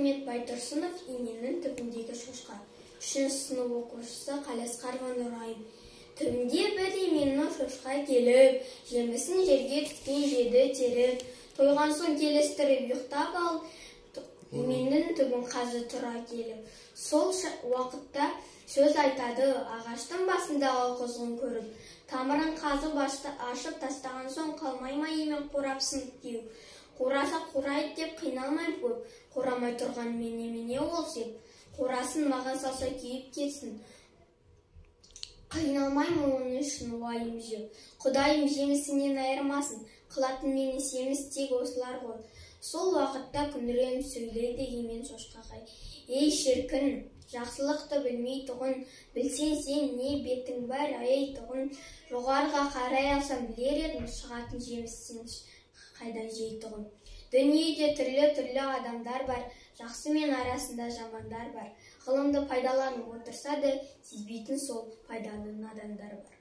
Ахмет Байтұрсынов, «Еменнің түбіндегі шошқа». Үшінші сынып оқушысы Қалиасқарова Нұрайым. Түбінде бір еменнің шошқа келіп, жемісін жерге түскен жеді теріп, тойған соң келістіріп ұйықтап алып, еменнің түбін қазы тұра келіп. Сол уақытта сөз айтады ағаштың басындағы құзғын көріп, тамырын қазып ашып тастаған соң қалмай ма емен қурап сынып кеуіп. Қураса қурайды деп қиналмай көп, қурамай тұрғанымен немене ол сеп. Қурасын маған салса күйіп кетсін, қиналмаймын оның үшін уайым жеп. Құдайым жемісінен айырмасын, қылатын мені семіз тек осылар ғой. Сол уақытта күңіреніп сөйледі емен шошқаға. Ей, шіркін, жақсылықты білмейтұғын, білсең сен не бетің бар аяйтұғын. Жоғарыға қарай алсам білер едім, шығатын жемістен қайдан жейтұғын. Дүниеде түрлі-түрлі адамдар бар, жақсы мен арасында жамандар бар. Ғылымды пайдаланып отырса да, сезбейтін сол пайданы надандар бар.